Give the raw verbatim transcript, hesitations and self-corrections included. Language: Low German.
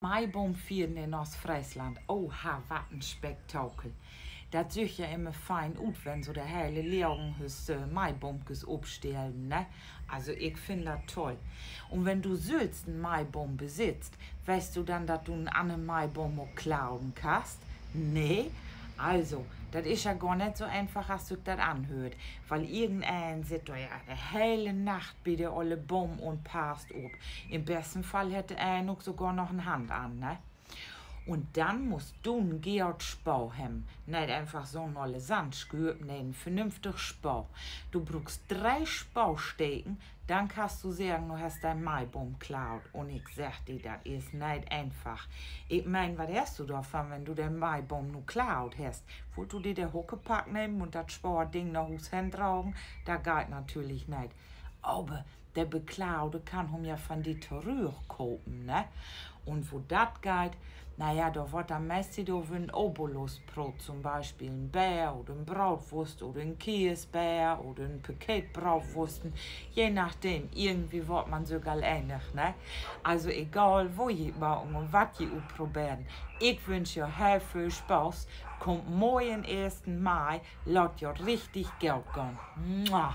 Maiboom fieren in Oostfreesland. Oha, wat en Spektakel. Dat süggt ja immer fein ut, wenn so de hele Legenhüs Maiboomkes opstellen, ne? Also, ik finn dat toll. Un wenn du sülvst en Maiboom besittst, weetst du denn, dat du en annern Maiboom ok klauen kannst? Nee? Also, dat is ja gor nich so eenfach, as sük dat anhöört. Wiel irgendeen sitt dor ja de hele Nacht bi de olle Boom un passt op. In'n besten Fall hett de een ok sogor noch en Hand an, ne? Un denn musst du en gode Spaa hebben. Nich eenfach so'n olle Sandschüpp, nee, en vernünftig Spaa. Du bruukst dree Spaasteken, denn kannst du seggen, du hest den Maiboom klaut. Un ik segg di, dat is nich eenfach. Ik meen, wat hest du dorvon, wenn du den Maiboom nu klaut hest? Wullt du di de Huckepack nehmen un dat Spaading na Huus hen dragen? Dat geiht natürlich nich. Aver de Beklaute kann hum ja van di torügg kopen, ne? Un wo dat geiht, na ja, dor word denn meest över en Obolus proot, to'n Bispeel en Beer oder en Braatwust oder en Keesbeer oder en Paket Braatwusten, je nachdem, irgendwie word man sük al enig, ne? Also egal, wo ji maken un wat ji utproberen, ik wünsch jo heel vööl Spaaß, kummt moi in'n eersten Mai, laat jo richtig goot gahn. Mua.